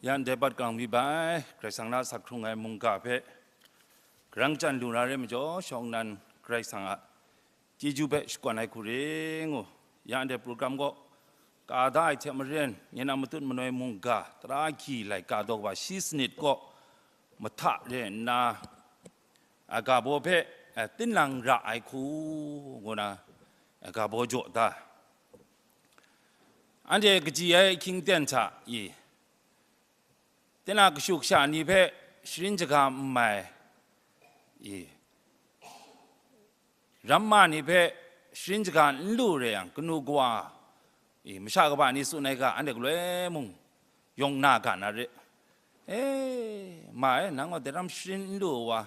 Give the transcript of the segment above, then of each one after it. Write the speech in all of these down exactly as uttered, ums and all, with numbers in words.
Ya ndai bat kang mi bai, Karai Kasang na asak hkrung ai mungga hpe, karang chyan lu na re majaw, shawng nnan Karai Kasang a chyeju hpe shakawn ai hku re ngu. Ya ndai program kaw ka da ai hte maren, nye na matut manoi mungga, tara gyi laika daw kaba shi sanit kaw mahta re nna, a, ga baw hpe, a, tinang ra ai hku ngu na, a, ga baw jaw da. Anhte kaji ai ahkying aten hta i, tinang kashu kasha ni hpe sharin shaga n mai i, ramma ni hpe sharin shaga n lu re yang, kanu kawa i, masha kaba ni tsun ai ga, anhte galoi mung yawng na ga na re. E, ma e, nang gaw dai ram sharin n lu ai wa,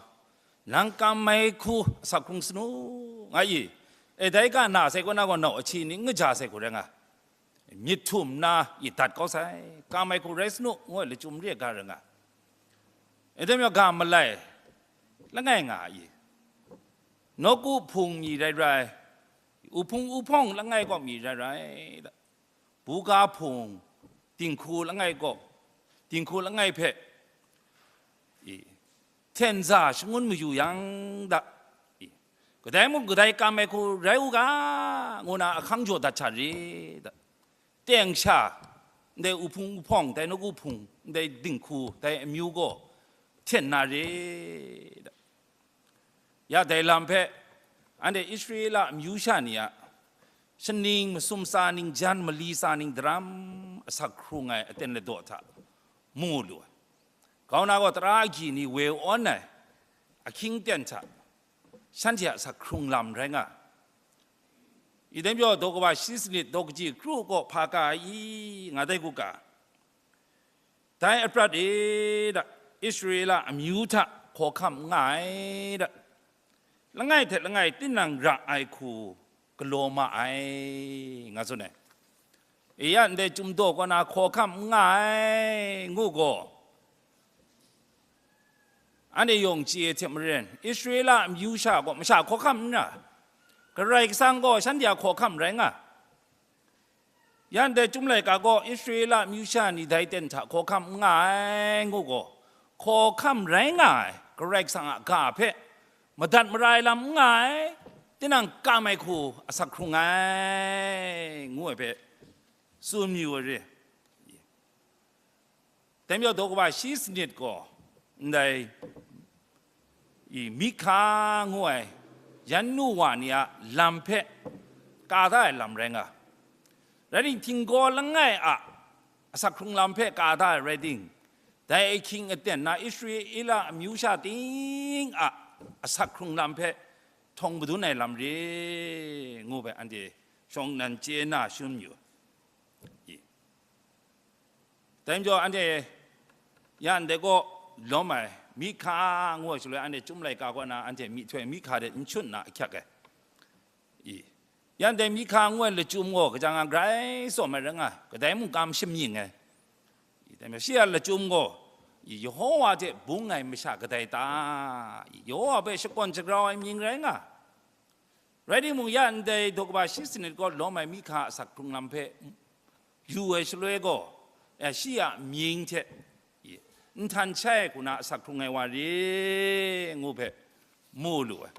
nang kam ai hku asak hkrung sanu, nga i. E, dai ga na sai kaw na gaw, nau ahti ni n kaja sai hku rai nga, myit htum nna i dat kau sai, kam ai hku rai sanu, ngu ai lachyum re ai ga rai nga. E, dai majaw ga malai langai nga i, nawku hpung mi rai rai, uhpung uhpawng langai kaw mi rai rai, buga hpung, dinghku langai kaw, dinghku langai hpe i, hten za shangun mayu yang da, i, kadai mung kadai kam ai hku rai u ga, ngu na ahkang jaw dat sha re da. Teng sha, ndai uhpung uhpawng, dai nawku hpung, ndai dinghku, dai amyu gaw hten na re da. Ya dai lam hpe, anhte Israela amyu sha ni a shaning masum tsa ning jan mali tsa ning daram asak hkrung ai aten ladaw hta mu lu ai. Kau na gaw tara agyi ni woi awn ai ahkying aten hta shanhte a asak hkrung lam rai nga. I dai majaw daw kaba shi sanit daw kaji kru kaw hpa ka ai i, nga dai kuga, dai aprat e da, Israela amyu hta hkawhkam n nga ai da, langai hte langai tinang ra ai hku galaw ma ai, nga tsun ai. E ya ndai Chyum daw kaw na hkawhkam n nga ai ngu gaw, anhte yawng chye hte maren, Israela amyu sha gaw masha hkawhkam n ra, Karai Kasang gaw shanhte a hkawhkam rai nga. Ya ndai Chyum laika gaw Israela amyu sha ni dai ten hta hkawhkam n nga ai ngu gaw, hkawhkam rai nga ai Karai Kasang a ga hpe madat mara ai lam n nga ai, tinang kam ai hku asak hkrung ai, ngu ai hpe tsun mayu ai re. Dai majaw daw kaba shi sanit gaw ndai i Mihka ngu ai yan nu wa ni a lam hpe ka da ai lam rai nga. Rai timung, htinggaw langai a asak hkrung lam hpe ka da ai rai timung, dai ahkying aten na Israela amyu sha ting a asak hkrung lam hpe htawng madun ai lam re ngu hpe anhte shawng nnan chye na shangun yu. I. Dai majaw anhte ya ndai kaw lawm ai Mihka ngu ai shaloi, anhte Chyum laika kaw na anhte myihtoi Mihka de n shut na ahkyak ai. I. Ya ndai Mihka ngu ai lachyum gaw kaja nga grai tsawm ai rai nga, kadai mung kam shamying ai. I, dai majaw shi a lachyum gaw, i, Yehova hte bung ai masha kadai ta? I, Yehova hpe shakawn shagrau ai mying rai nga. Rai timung, ya ndai daw kaba shi sanit kaw lawm ai Mihka asak hkrung lam hpe yu ai shaloi gaw, e, shi a mying hte, i, n htan shai hku na asak hkrung ai wa re ngu hpe mu lu ai.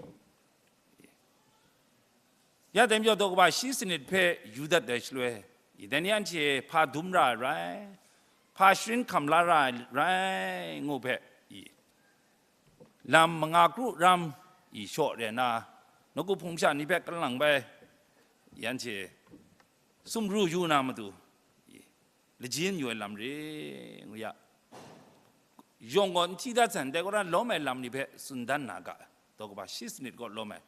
Ya dai majaw daw kaba shi sanit hpe yu dat ai shaloi, i, dai ni anhte hpa dum ra ai rai, hpa sharin hkam la ra ai rai ngu hpe, i, lam manga kru ram i shaw re na, nawku hpung masha ni hpe kalang bai, i, anhte sumru yu na matu, i, lajin yu ai lam re ngu ya. Yawng gaw n hti dat sai, dai kaw na lawm ai lam ni hpe tsun dan na ga, daw kaba shi sanit kaw lawm ai.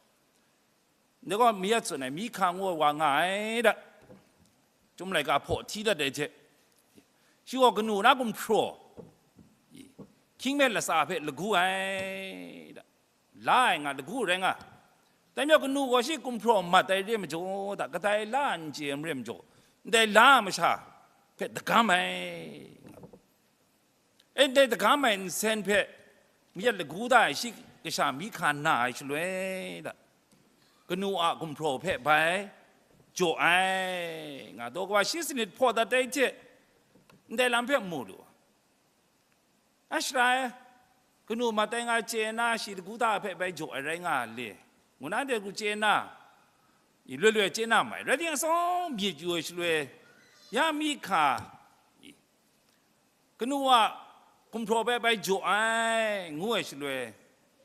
Ndai gaw mi ya tsun ai, Mihka ngu ai wa nga ai da. Chyum laika hpaw hti dat ai hte, shi gaw kanu na gumhpraw, hkying me latsa hpe lagu ai da, la ai nga lagu rai nga. Dai majaw kanu gaw shi gumhpraw mat ai re majaw da, kadai la n chye ai re majaw, ndai la ai masha hpe dagam ai. E, ndai dagam ai nsen hpe mayat lagu da ai shi kasha Mihka na ai shaloi da, kanu a gumhpraw hpe bai jaw ai nga, daw kaba shi sanit hpaw dat ai hte ndai lam hpe mu lu. A shara e, kanu mat ai nga chye na, shi lagu da hpe bai jaw ai rai nga le, ngu na de gu chye na, i loi loi chye na mai. Rai timung, atsawm myit yu ai shaloi, ya mi hka, i, kanu a gumhpraw hpe bai jaw ai, ngu ai shaloi,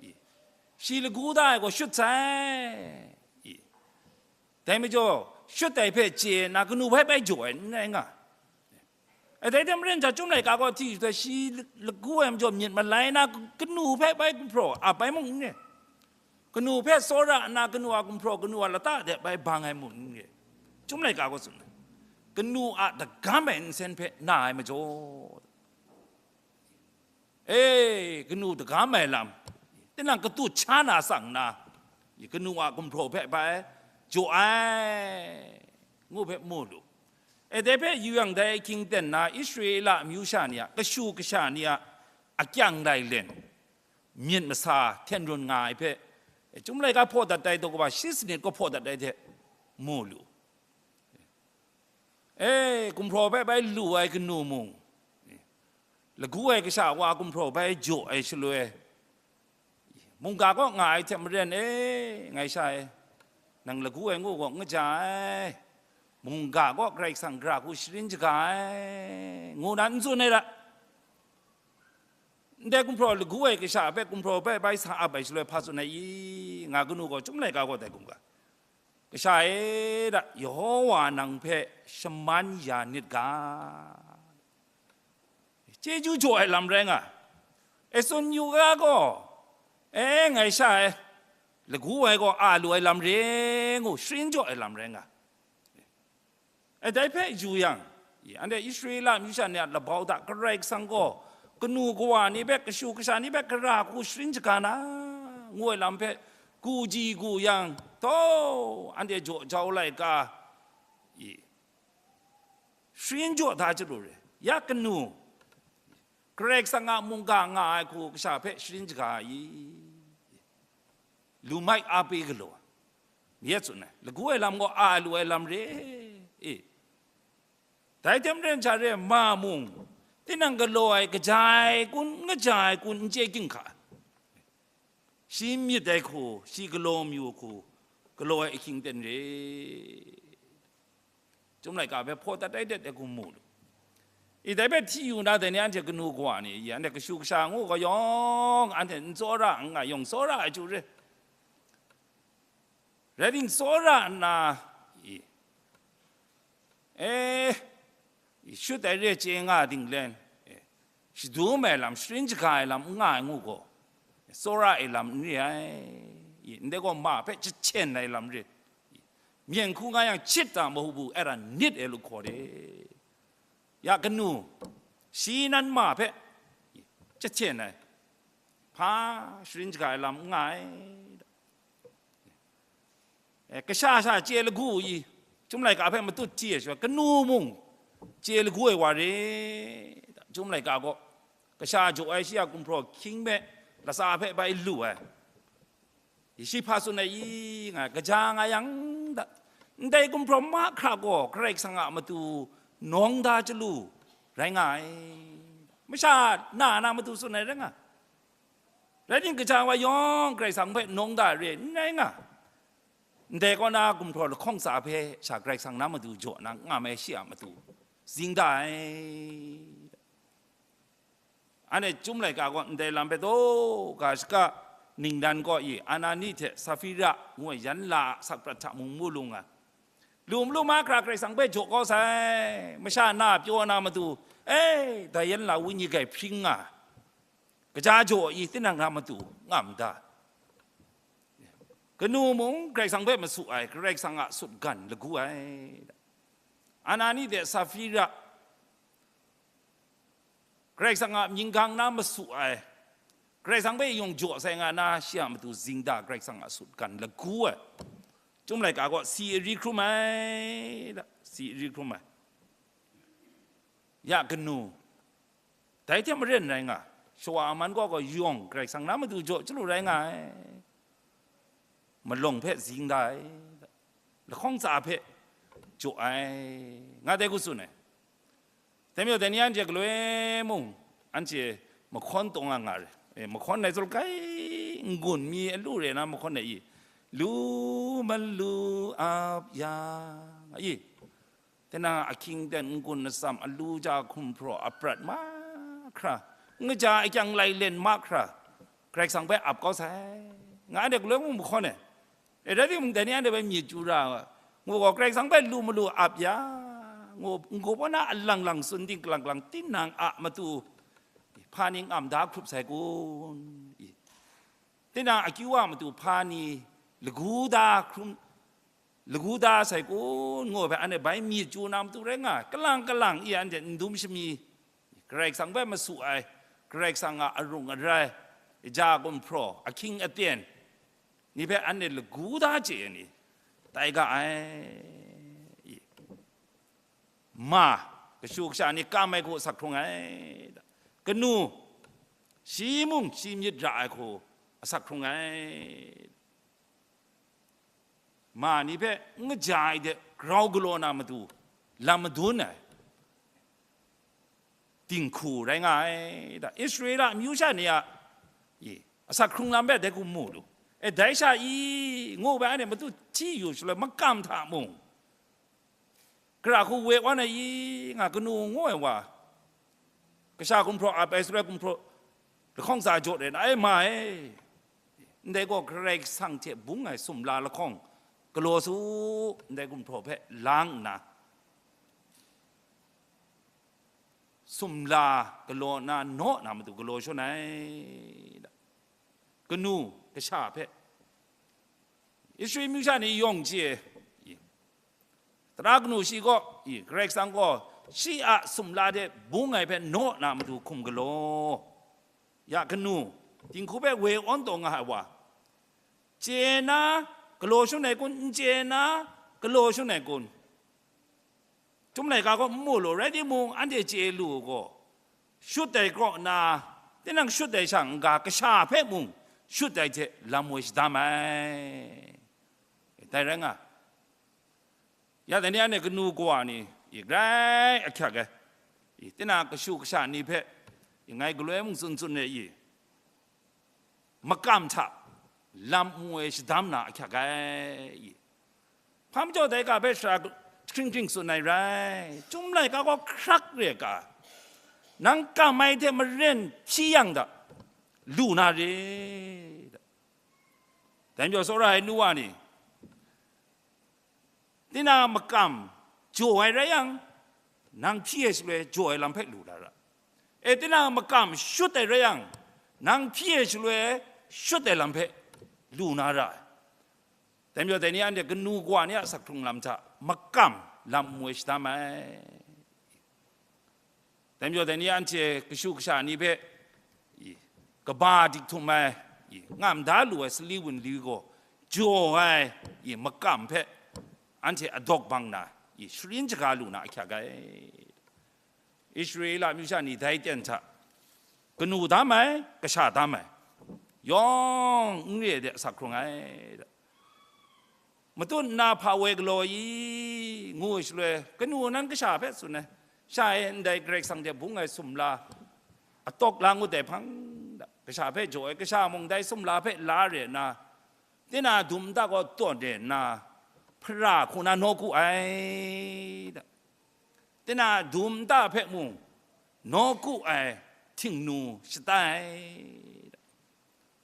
i, shi lagu da ai gaw shut sai, i, dai majaw, shut ai hpe chye na, kanu hpe bai jaw ai n rai nga. Dai hte maren, chyum laika gaw hti yu hte, shi lagu ai majaw myit malai na, kanu hpe bai gumhpraw ap ai mung n re. Kanu hpe tsawra nna, kanu a gumhpraw, kanu a lata de bai bang ai mung n re. Chyum laika gaw tsun ai, kanu a dagam ai nsen hpe na ai majaw, e, kanu dagam ai lam, tinang katut sha na tsang na, kanu a gumhpraw hpe bai jaw ai, ngu hpe mu lu. E, dai hpe yu yang, dai ahkying ten na Israela amyu sha ni a, kashu kasha ni a akyang lailen, myit masa hten run nga ai hpe, e, chyum laika hpaw dat ai daw kaba shi sanit gaw hpaw dat ai hte mu lu. E, gumhpraw hpe bai lu ai kanu mung, lagu ai kasha wa gumhpraw bai jaw ai shaloi, mungga kaw nga ai hte maren, e, ngai sha e, nang lagu ai ngu gaw n kaja ai, mungga kaw Karai Kasang gara hku sharin shaga ai, ngu na n tsun ai ra. Ndai gumhpraw lagu ai kasha hpe gumhpraw hpe bai sa ap ai shaloi hpa tsun ai i, nga kanu gaw chyum laika gaw dai hkum ga, kasha e da, Yehowa nang hpe shaman ya nit ga, chyeju jaw ai lam rai nga. E, tsun yu ga gaw, e, ngai sha e, lagu ai gaw a lu ai lam re ngu sharin jaw ai lam rai nga. E, dai hpe yu yang, anhte Israela amyu sha ni a labau hta Karai Kasang gaw kanu kawa ni hpe, kashu kasha ni hpe gara hku sharin shaga na, ngu ai lam hpe gu ji gu yang, taw, anhte jaw jau laika, i, sharin jaw da chyalu re, ya kanu, Karai Kasang a mungga nga ai hku kasha hpe sharin shaga ai i? Lu mai, a pe galaw, myit tsun ai, lagu ai lam gaw a lu ai lam re, e. Dai hte maren sha re ma mung, tinang galaw ai kaja ai kun, n kaja ai kun, n chye ginhka. Shi myit ai hku, shi galaw mayu hku, galaw ai ahkying ten re. Chyum laika hpe hpaw dat ai det ai hku mu lu. I, dai hpe hti yu na, dai ni anhte kanu kawa ni, i, anhte kashu kasha ngu ga yawng, anhte n tsawra n nga yawng tsawra ai chyu re. Rai timung, tsawra nna, i, e, i, shut ai re chye nga dinglen, e, shadum ai lam, sharin shaga ai lam n nga ai ngu gaw, tsawra ai lam n re ai. I, ndai gaw ma hpe jahten ai lam re. I, myen hku nga yang, chit ta mahu bu, ara nit e lu hkaw de. Ya kanu, shi nan ma hpe, i, jahten ai, hpa sharin shaga ai lam n nga ai. E, kasha sha chye lagu i, Chyum laika hpe matut chye ai sha, kanu mung chye lagu ai wa re. Chyum laika gaw, kasha jaw ai shi a gumhpraw hkying hpe, latsa hpe bai lu ai. I, shi hpa tsun ai i, nga, kaja nga yang da, ndai gumhpraw mahkra gaw Karai Kasang a matu nawng da chyalu rai nga ai. Masha na na matu tsun ai rai nga. Rai timung, kaja wa yawng Karai Kasang hpe nawng da re, n rai nga. Ndai kaw na gumhpraw lahkawng tsa hpe sha Karai Kasang na matu jaw na n nga ai shi a matu zing da ai. Anhte Chyum laika gaw ndai lam hpe taw ga shaka ningnan kaw i, Anani hte Safira ngu ai yan la a sakprat hta mung mu lu nga. Lu malu mahkra Karai Kasang hpe jaw kau sai, masha na pyaw na matu, e, dai yan la wenyi grai hpring nga, kaja jaw i, tinang na matu nga ma da. Kanu mung Karai Kasang hpe masu ai, Karai Kasang a sutgan lagu ai. Anani hte Safira, Karai Kasang a mying gang na masu ai, Karai Kasang hpe yawng jaw sai nga na, shi a matu zing da, Karai Kasang a sutgan lagu ai. Chyum laika gaw si ari hkrum ai, da, si ari hkrum ai. Ya kanu, dai hte maren rai nga, shawa a man kaw gaw yawng Karai Kasang na matu jaw chyalu rai nga ai. Malawng hpe zing da ai, lahkawng tsa hpe jaw ai, nga dai hku tsun ai. Dai majaw, dai ni anhte galoi mung, anhte Mahkawn taw nga nga re. Eh, mahkawn ai zul kai n-gun mi a lu re na mahkawn ai i, lu malu ap yang, i, tinang ahkying ten n-gun atsam, alu ja hkum hpraw, aprat mahkra, n-gaja akyang lai len mahkra, Karai Kasang hpe ap kau sai, nga ai de, galoi mung mahkawn ai. E, rai timung, dai ni anhte bai myit chyu ra, ngu gaw, Karai Kasang hpe lu malu ap ya, ngu, n-gup na alang lang, tsun ting kalang kalang, tinang a matu hpa ni ngam da hkrup sai kun? I, tinang akyu a matu hpa ni lagu da hkrum, lagu da sai kun? Ngu hpe anhte bai myit chyu na matu rai nga ai. Kalang kalang i, anhte n dum shami, Karai Kasang hpe masu ai, Karai Kasang a arung arai, ja gumhpraw, ahkying aten, ni hpe anhte lagu da chye ai ni tai ga ai. Ma, kashu kasha ni kam ai hku asak hkrung ai. Kanu, shi mung shi myit ra ai hku asak hkrung ai. Ma ni hpe n kaja ai de grau galaw na matu lam madun ai dinghku rai nga ai da. Israela amyu sha ni a, i, asak hkrung lam hpe dai hku mu lu. E, dai sha i, ngu bai, anhte matu hti yu shaloi makam hta mung, gara hku we wan ai i, nga kanu ngu ai wa, kasha gumhpraw ap ai shaloi gumhpraw lahkawng tsa jaw re na ai, ma e. Ndai gaw Karai Kasang hte bung ai sumla lahkawng galaw su, ndai gumhpraw hpe lang nna, sumla galaw na, naw na matu galaw shawn ai. Kanu kasha hpe, Israel myu sha ni yawng chye, tara kanu shi gaw, i, Karai Kasang gaw shi a sumla hte bung ai hpe naw na matu hkum galaw. Ya kanu, dinghku hpe woi awn taw nga ai wa, chye na galaw shawn ai kun, n chye na galaw shawn ai kun? Chyum laika gaw n mu lu, rai timung, anhte chye lu gaw, shut ai kaw na, tinang shut ai sha n-ga, kasha hpe mung shut ai hte lam woi shadam ai. Dai rai nga, ya dai ni anhte kanu kawa ni, i, grai ahkyak ai. I, tinang kashu kasha ni hpe, i, ngai galoi mung tsun tsun re i, makam hta lam n woi shadam na ahkyak ai. Hpa majaw dai ga hpe sara hkring hkring tsun ai rai, Chyum laika gaw hkrak re ga, nang kam ai hte maren hpyi yang da, lu na re. Dai majaw, tsawra ai nu wa ni, tinang makam jaw ai rai yang, nang hpyi ai shaloi jaw ai lam hpe lu na ra. E, tinang makam shut ai rai yang, nang hpyi ai shaloi shut ai lam hpe lu na ra ai. Dai majaw, dai ni anhte kanu kawa ni a asak hkrung lam hta makam lam n woi shadam ai. Dai majaw, dai ni anhte kashu kasha ni hpe, i, kaba dik htum ai, i, ngam da lu ai sali wunli gaw, jaw ai, i, makam hpe anhte adawk bang na, i, sharin shaga lu na ahkyak ai. Israela myu sha ni dai ten hta kanu dam ai, kasha dam ai, yawng n re ai de asak hkrung ai. Matut nna hpa woi galaw i, ngu shaloi, kanu nan kasha hpe tsun ai, sha e ndai Karai Kasang hte bung ai sumla atawk la ngut ai hpang, kasha hpe jaw ai, kasha mung dai sumla hpe la re nna, tinang dum nta gaw tawn re nna, hpara hku na nawku ai, tinang dum nta hpe mung nawku ai htingnu shatai ai.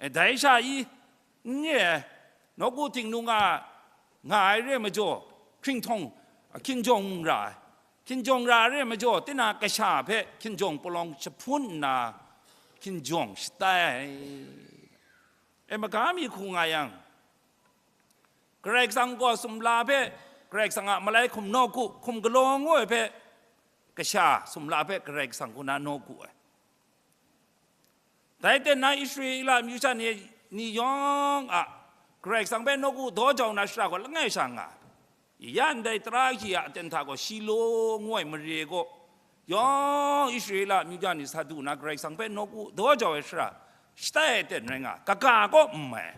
E, dai sha i, n re ai, nawku htingnu nga, nga ai re majaw, hkringhtawng, hkinjawng mung ra ai. Hkinjawng ra ai re majaw, tinang kasha hpe hkinjawng palawng jahpun nna, hkinjawng shatai ai. E, maga mi hku nga yang, Karai Kasang gaw sumla hpe Karai Kasang a malai hkum nawku, hkum galaw ngu ai hpe, kasha sumla hpe Karai Kasang hku na nawku ai. Dai ten na Israela myu sha ni, ni yawng a Karai Kasang hpe nawku daw jau na shara gaw langai sha nga ai. Ya ndai tara hkyi a aten hta gaw Shilo ngu ai mare gaw, yawng Israela myu sha ni sa du na Karai Kasang hpe nawku daw jau ai shara shatai ai ten rai nga ai, kaga kaw n mai.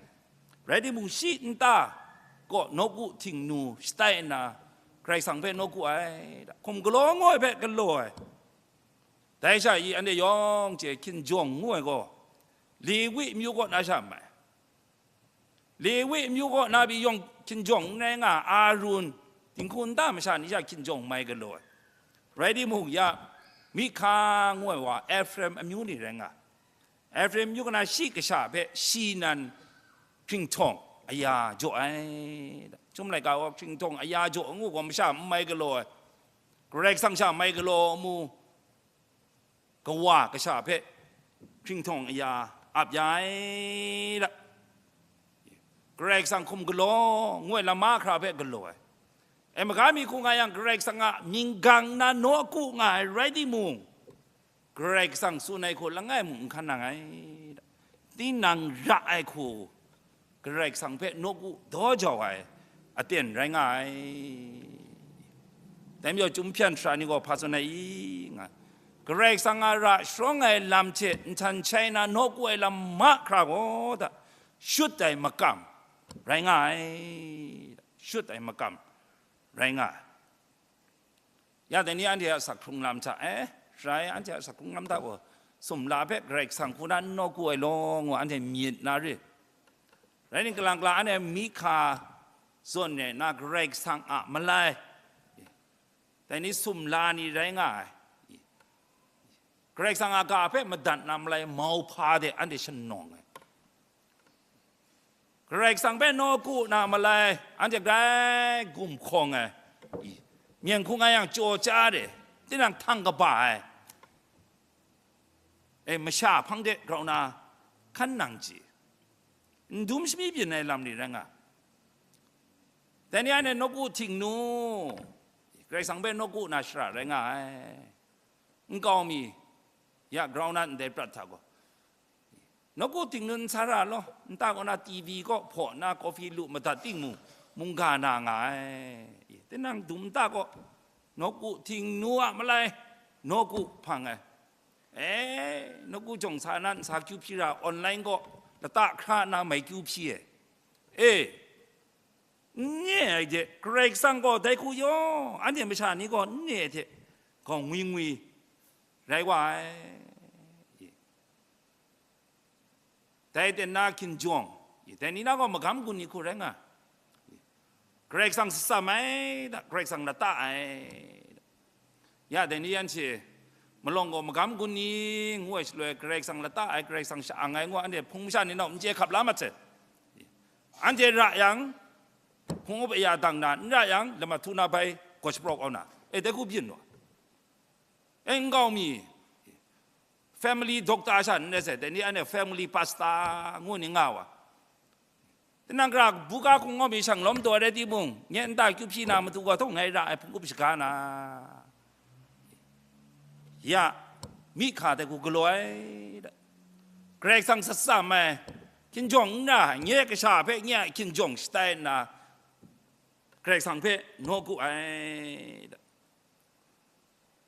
Rai timung, shi nta gaw nawku htingnu shatai nna, Karai Kasang hpe nawku ai, hkum galaw ngu ai hpe galaw ai. Dai sha i anhte yawng hte hkinjawng ngu ai gaw, Lewi amyu kaw na sha mai. Lewi amyu kaw na pyi yawng hkinjawng n rai nga, Arun, dinghku nta masha ni sha hkinjawng mai galaw ai. Rai timung, ya, Mihka ngu ai wa Efraim amyu ni rai nga. Efraim amyu kaw na shi kasha hpe shi nan hkringhtawng aya jaw ai. Chyum laika gaw hkringhtawng aya jaw ngu gaw masha n mai galaw ai. Karai Kasang sha mai galaw mu, kawa kasha hpe hkringhtawng aya ap ya ai da. Karai Kasang hkum galaw, ngu ai lam mahkra hpe galaw ai. E, maga mi hku nga yang, Karai Kasang a mying gang na nawku nga ai rai timung, Karai Kasang tsun ai hku langai mung n hkan nang ai da. Tinang ra ai hku, Karai Kasang hpe nawku daw jau ai aten rai nga ai. Dai majaw, Chyum hpyan sara ni gaw hpa tsun ai i nga, Karai Kasang a ra sharawng ai lam hte nhtan shai na nawku ai lam mahkra gaw da, shut ai makam rai nga ai, shut ai makam rai nga ai. Ya, dai ni anhte a asak hkrung lam hta, eh, rai, anhte a asak hkrung lam hta gaw, sumla hpe Karai Kasang hku na n nawku ai law, ngu anhte myit na re. Rai ninglang, kalang kalang anhte Mihka zawn re na Karai Kasang a malai, dai ni sumla ni rai nga ai. Karai Kasang a ga hpe madat na malai mauhpa de anhte shanawng ai. Karai Kasang hpe nawku na malai, anhte grai gumhkawng ai. I, myen hku nga yang, chyaw chya de, tinang htang kaba ai. E, masha hpang de grau na hkan nang chye. N dum shami byin ai lam ni rai nga. Dai ni anhte nawku htingnu, Karai Kasang hpe nawku na shara rai nga ai. Nkau mi, ya grau na ndai prat hta gaw, nawku htingnu n sa ra law, nta kaw na T V kaw hpaw nna coffee lu madat timung, mungga na nga ai. Tinang dum nta kaw, nawku htingnu a malai, nawku hpang ai. E, nawku jawng sa na nsa kyu hpyi ra, online kaw lata hkra nna mai kyu hpyi ai. E, n nye ai hte, Karai Kasang gaw dai hku yaw, anhte masha ni gaw n nye ai hte, gaw ngwi ngwi rai wa ai. Dai ten na hkinjawng, dai ni na gaw magam gun ni hku rai nga. Karai Kasang satsam ai da, Karai Kasang lata ai da. Ya, dai ni yan hte, malawng gaw magam gun ni ngu ai shaloi, Karai Kasang lata ai, Karai Kasang sha-ang ai ngu, anhte hpung masha ni nau n chye hkap la mat sai. Anhte ra yang, hpung up aya dang na, n ra yang, lamat htu na bai gaw shapraw kau na, e, dai hku byin wa. E, nkau mi, family doctor sha n rai sai, dai ni anhte family pastor ngu ni nga wa. Tinang hkra buga hkungga mi shang lawm taw rai timung, nye nta kyu hpyi na matu gaw htawng ngai ra ai hpung up shaga na, ya, Mihka dai hku galaw ai da. Karai Kasang satsam ai, hkinjawng n ra, nye kasha hpe nye a hkinjawng shatai nna, Karai Kasang hpe nawku ai da.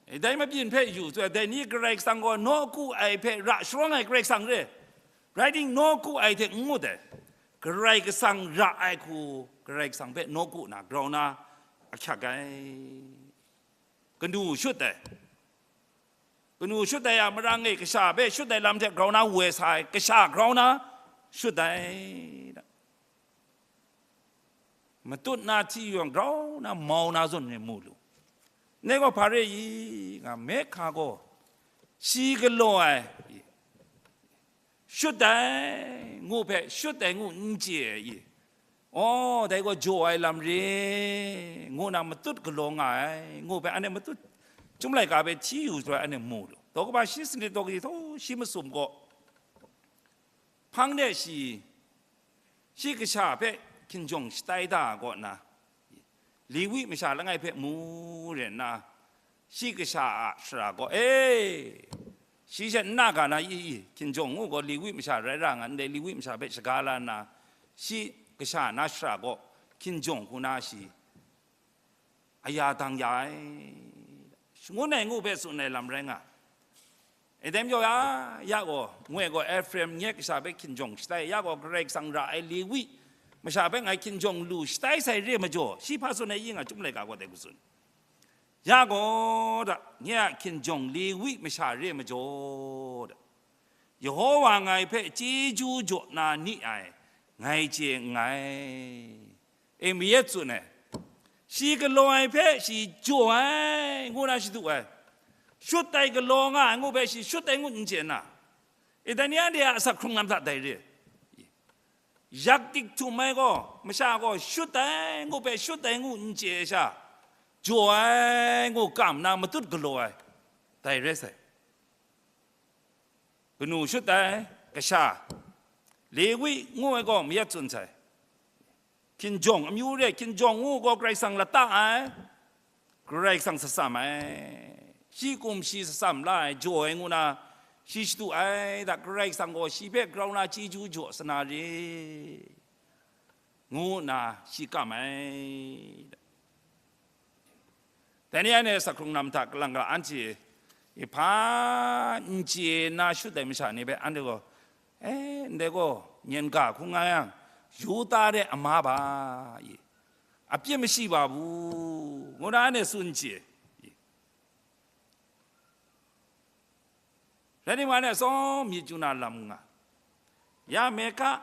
E, dai mabyin hpe yu, dai ni Karai Kasang gaw nawku ai hpe ra sharawng ai Karai Kasang re. Rai timung, nawku ai hte n ngut ai. Karai Kasang ra ai hku, Karai Kasang hpe nawku na grau na ahkyak ai. Kanu shut ai. Kanu shut ai a marang e, kasha hpe shut ai lam hte grau na woi sa ai, kasha grau na shut ai. Matut na hti yawng grau na mau na zawn ni mu lu. Ndai gaw hpa re i nga, Mihka gaw shi galaw ai, shut ai ngu hpe shut ai ngu n chye ai i, aw, dai gaw jaw ai lam re, ngu na matut galaw nga ai ngu hpe, anhte matut Chyum laika hpe hti yu ai anhte mu lu. Daw kaba shi sanit daw kaji htaw shi masum gaw, hpang de shi, shi kasha hpe hkinjawng shatai da kaw na, Lewi masha langai hpe mu re nna, shi kasha a shara gaw, e, shi she nna ga na i, i, hkinjawng ngu gaw Lewi masha rai ra nga ndai, Lewi masha hpe shaga la nna, shi kasha na shara gaw hkinjawng hku na shi aya dang ya ai, shangun ai ngu hpe tsun ai lam rai nga. E, dai majaw ya, ya gaw, ngu ai gaw, Efraim nye kasha hpe hkinjawng shatai, ya gaw, Karai Kasang ra ai Lewi masha hpe ngai hkinjawng lu shatai sai re majaw, shi hpa tsun ai i nga, Chyum laika gaw dai hku tsun. Ya gaw da, nye a hkinjawng Lewi masha re majaw da, Yehowa ngai hpe chyeju jaw na ni ai, ngai chye nngai. E, mayat tsun ai, shi galaw ai hpe shi jaw ai, ngu na shadu ai. Shut ai galaw nga ai ngu hpe shi shut ai ngu n chye na. E, dai ni anhte a asak hkrung lam hta dai re. Yak dik htum ai gaw, masha gaw shut ai ngu hpe shut ai ngu n chye ai sha, jaw ai ngu kam na matut galaw ai, dai rai sai. Kanu shut ai kasha, Lewi ngu ai gaw mayat tsun sai. Hkinjawng amyu re, hkinjawng ngu gaw Karai Kasang lata ai, Karai Kasang satsam ai, shi kumshi satsam la ai, jaw ai ngu na, shi shadu ai da, Karai Kasang gaw shi hpe grau na chyeju jaw sa na re, ngu nna shi kam ai. Dai ni anhte asak hkrung lam hta kalang ga anhte hpa n chye na shut ai masha ni hpe anhte gaw, e, ndai gaw, myen ga hkung nga yang, Yuda de ama ba, i, a pyi mashi ba bu, ngu na anhte tsun chye. Rai timung, anhte tsawm myit yu na lam nga. Ya Mihka,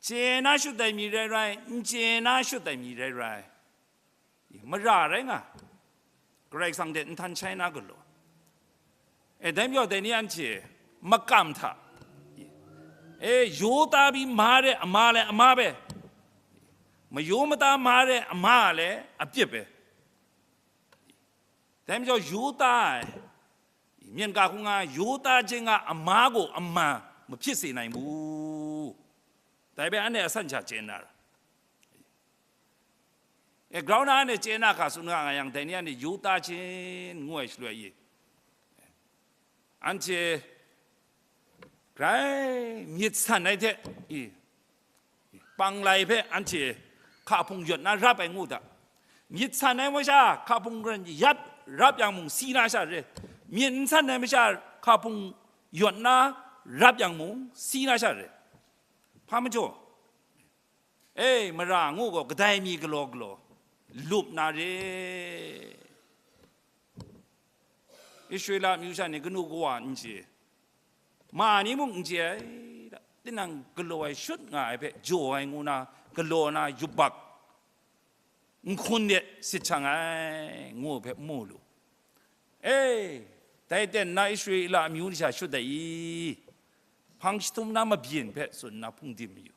chye na shut ai mi rai rai, n chye na shut ai mi rai rai, mara rai nga, Karai Kasang de nhtan shai na galaw. E, dai majaw dai ni anhte makam hta, e, Yuda pyi ma re ama le ama hpe, mayu mata ma re ama le apyip e. Dai majaw Yuda ai, myen ga hkung nga Yuda jen nga ama gaw ama mahpyit se na i mu? Dai hpe anhte asan sha chye na ra. E, grau na anhte chye na hka tsun nga nga yang, dai ni anhte Yuda jen ngu ai shaloi i, anhte grai myit san ai hte i, panglai hpe anhte hka hpung yawt na rap ai ngu da. Myit san ai masha hka hpung ran yat rap yang mung, si na sha re. Myit n san ai masha hka hpung yawt na rap yang mung, si na sha re. Hpa majaw, e, mara ngu gaw kadai mi galaw galaw, lup na re. Israela amyu sha ni kanu kawa n chye, ma ni mung n chye ai, tinang galaw ai shut nga ai hpe jaw ai ngu na, galaw na yubak nhkun de sit shang ai, ngu ai hpe mu lu. E, dai ten na Israela amyu ni sha shut ai i? Hpang jahtum na mabyin hpe tsun nna hpung dim mayu.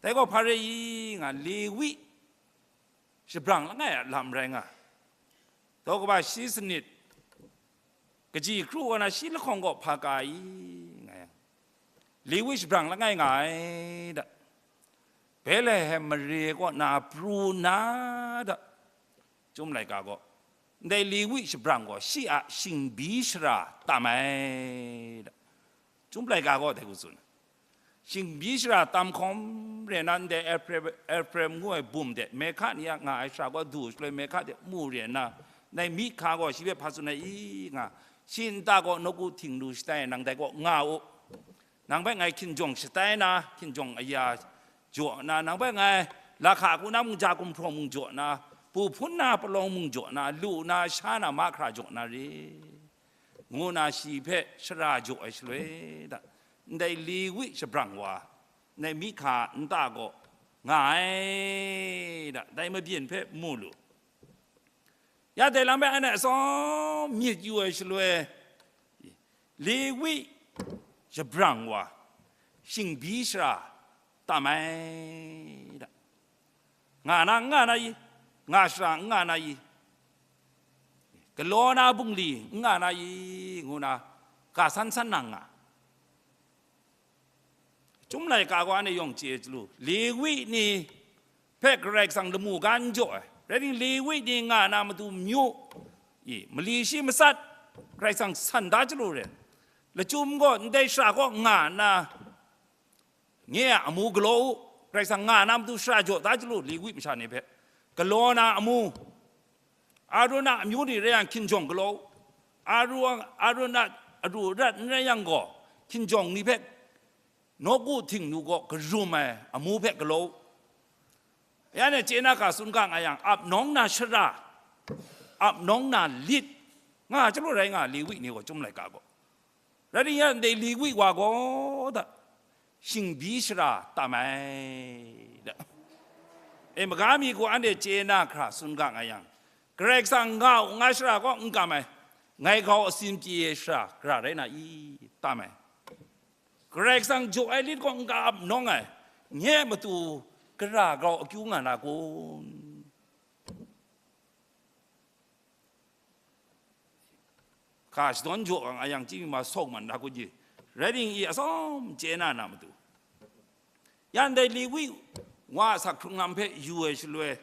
Dai gaw hpa rai i nga, Lewi shabrang langai a lam rai nga. Daw kaba shi sanit, kaji kru wa na shi lahkawng gaw hpa ka i, nga yang, Lewi shabrang langai nga ai da. Betlehem mare kaw na pru na da. Chyum laika gaw, ndai Lewi shabrang gaw shi a shingbi shara tam ai da. Chyum laika gaw dai hku tsun. Shingbi shara tam hkawm re na, ndai Efraim, Efraim ngu ai bum de Mihka ni a nga ai shara gaw du shaloi, Mihka de mu re na, ndai Mihka gaw shi hpe hpa tsun ai i nga, shi nta gaw nawku htingnu shatai nang dai kaw nga u. Nang hpe ngai hkinjawng shatai na, hkinjawng aya jaw na, nang hpe ngai lahka hku na mungja gumhpraw mung jaw na, bu hpun na palawng mung jaw na, lu na, sha na, mahkra jaw na re, ngu na shi hpe shara jaw ai shaloi da, ndai Lewi shabrang wa, ndai Mihka nta gaw nga ai da, dai mabyin hpe mu lu. Ya dai lam hpe anhte atsawm myit yu ai shaloi, Lewi shabrang wa, shingbi shara tam ai da. Nga na, n nga na i? Nga shara, n nga na i? Galaw na bungli, n nga na i? Ngu na, ga san san na nga. Chyum laika gaw anhte yawng chye chyalu, Lewi ni hpe Karai Kasang lamu ga n jaw ai. Rai timung, Lewi ni nga na matu myu, i, mali shi matsat, Karai Kasang san da chyalu re. Lachyum gaw ndai shara kaw nga nna, nye a amu galaw u, Karai Kasang nga na matu shara jaw da chyalu, Lewi masha ni hpe. Galaw na amu, Arun a amyu ni rai yang hkinjawng galaw u, Aru-, Arun a aru arat n rai yang gaw, hkinjawng ni hpe nawku htingnu gaw karum ai amu hpe galaw u. Ya ni chye na ga tsun ga nga yang, ap nawng na shara, ap nawng na lit, nga chyalu rai nga, Lewi ni gaw, Chyum laika gaw. Rai timung, ya ndai Lewi wa gaw da, shingbi shara tam ai, da. E, maga mi hku anhte chye na hkra tsun ga nga yang, Karai Kasang nga u nga shara kaw n kam ai, ngai grau asin pyi ai shara gara rai na i? Tam ai. Karai Kasang jaw ai lit kaw n ka ap nawng ai, nye matu gara grau akyu nga na kun? Hka shadawn jaw nga yang, chyi mi ma sawk man na kun ji, rai timung, i atsawm chye na na matu. Ya ndai Lewi wa a asak hkrung lam hpe yu ai shaloi,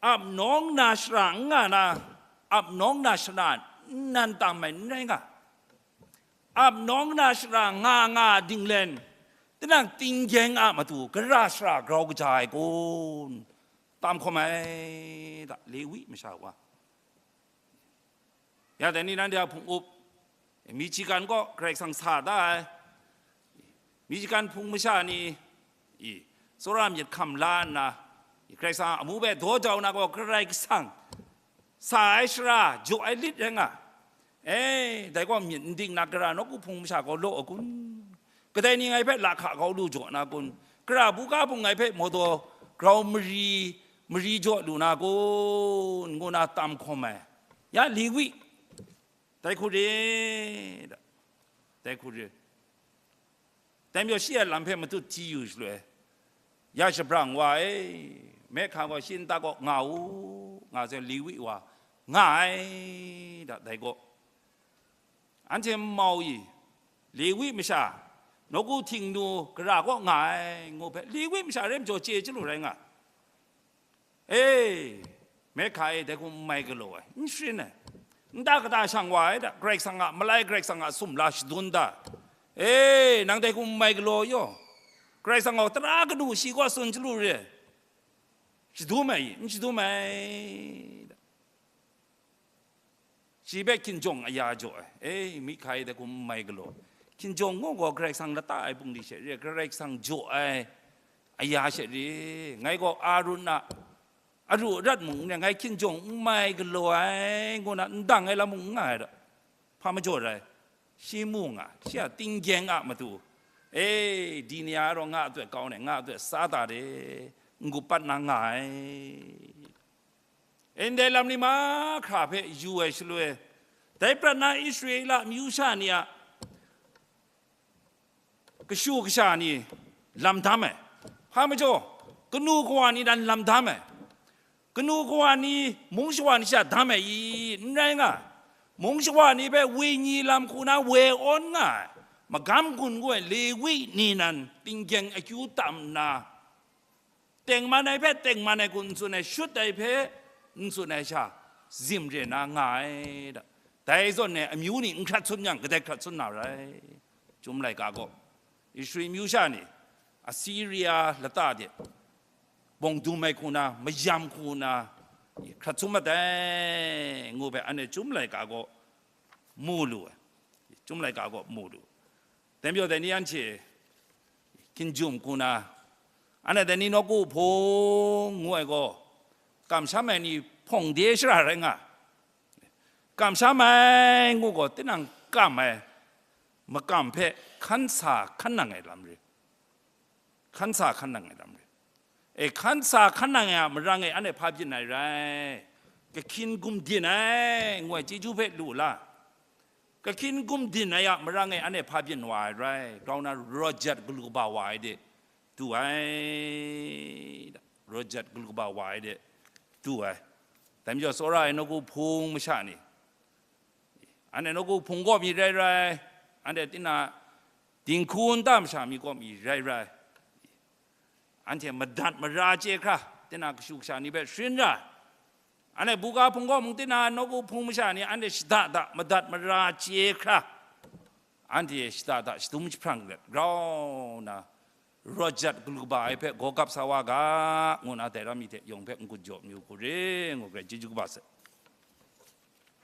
ap nawng na shara n nga na, ap nawng na shara nnan tam ai n rai nga, ap nawng na shara nga nga dinglen, tinang tinggyeng a matu gara shara grau kaja ai kun? Tam hkawm ai da, Lewi masha wa. Ya dai ni nanhte a hpung up, Michigan kaw Karai Kasang sa da ai, Michigan hpung masha ni, i, tsawra myit hkam la nna, i, Karai Kasang a amu hpe daw jau na gaw, Karai Kasang sa ai shara jaw ai lit rai nga. E, dai gaw myit n ding na, gara nawku hpung masha gaw law a kun? Kadai ni ngai hpe lahka kau lu jaw na kun? Gara buga hpung ngai hpe mawdaw grau mari, mari jaw lu na kun? Ngu na tam hkawm ai. Ya Lewi, dai hku re, da, dai hku re. Dai majaw shi a lam hpe matut hti yu shaloi, ya shabrang wa e, Mehka gaw shi nta kaw nga u, nga sai, Lewi wa nga ai, da, dai gaw. Anhte mau i, Lewi masha, nawku htingnu gara kaw nga ai, ngu hpe, Lewi masha re majaw chye chyalu rai nga. E, Mehka e, dai hku n mai galaw ai, n sharin ai. Nta kata shang wa ai da, Karai Kasang a malai, Karai Kasang a sumla shadun da. E, nang dai hku n mai galaw yaw, Karai Kasang gaw tara kanu shi kaw tsun chyalu re, shadum ai i? N shadum ai da. Shi hpe hkinjawng aya jaw ai, e, Mihka e, dai hku n mai galaw. Hkinjawng ngu gaw Karai Kasang lata ai bungli she re, Karai Kasang jaw ai aya she re. Ngai gaw Arun a aru arat mung n re, ngai hkinjawng n mai galaw ai, ngu na n dang ai lam mung n nga ai da. Hpa majaw rai? Shi mu nga, shi a tinggyeng a matu, e, di ni a rau nga a tut kau ne, nga a tut sa ta de, n-gup pat na nga ai. Ndai lam ni mahkra hpe yu ai shaloi, dai prat na Israela amyu sha ni a kashu kasha ni lam dam ai. Hpa majaw, kanu kawa ni nan lam dam ai. Kanu kawa ni mung shawa ni sha dam ai i? N rai nga. Mung shawa ni hpe wenyi lam hku na we awn nga ai, magam gun ngu ai Lewi ni nan tinggyeng akyu tam nna, tengman ai hpe tengman ai hku n tsun ai, shut ai hpe n tsun ai sha, zim re na nga ai da. Dai zawn e amyu ni n hkrat sun yang, kadai hkrat sun na rai? Chyum laika gaw, Israel amyu sha ni Asiria lata de bawng dum ai hku na, mayam hku na, hkrat sun mat ai, ngu hpe anhte Chyum laika gaw mu lu ai. Chyum laika gaw mu lu. Dai majaw dai ni anhte hkinjum hku na, anhte dai ni nawku hpung ngu ai gaw, kamsham ai ni hpawng de shara rai nga. Kamsham ai ngu gaw, tinang kam ai makam hpe hkan sa hkan nang ai lam re. Hkan sa hkan nang ai lam re. E, hkan sa hkan nang ai a marang e anhte hpa byin ai rai? Kahkyin gumdin ai ngu ai chyeju hpe lu la. Kahkyin gumdin ai a marang e anhte hpa byin wa ai rai? Grau na, rawt jat galu kaba wa ai de du ai, rawt jat galu kaba wa ai de du ai. Dai majaw, tsawra ai nawku hpung masha ni, anhte nawku hpung kaw mi rai rai, anhte tinang dinghku nta masha mi kaw mi rai rai, anhte madat mara chye hkra, tinang kashu kasha ni hpe sharin ra, anhte buga hpung kaw mung, tinang nawku hpung masha ni anhte shada da madat mara chye hkra, anhte shada da shadum jahprang let grau na, rawt jat galu kaba ai hpe gaw gap sa wa ga, ngu na dai ram mi hte yawng hpe n-gun jaw mayu hku re, ngu hkra chyeju kaba sai.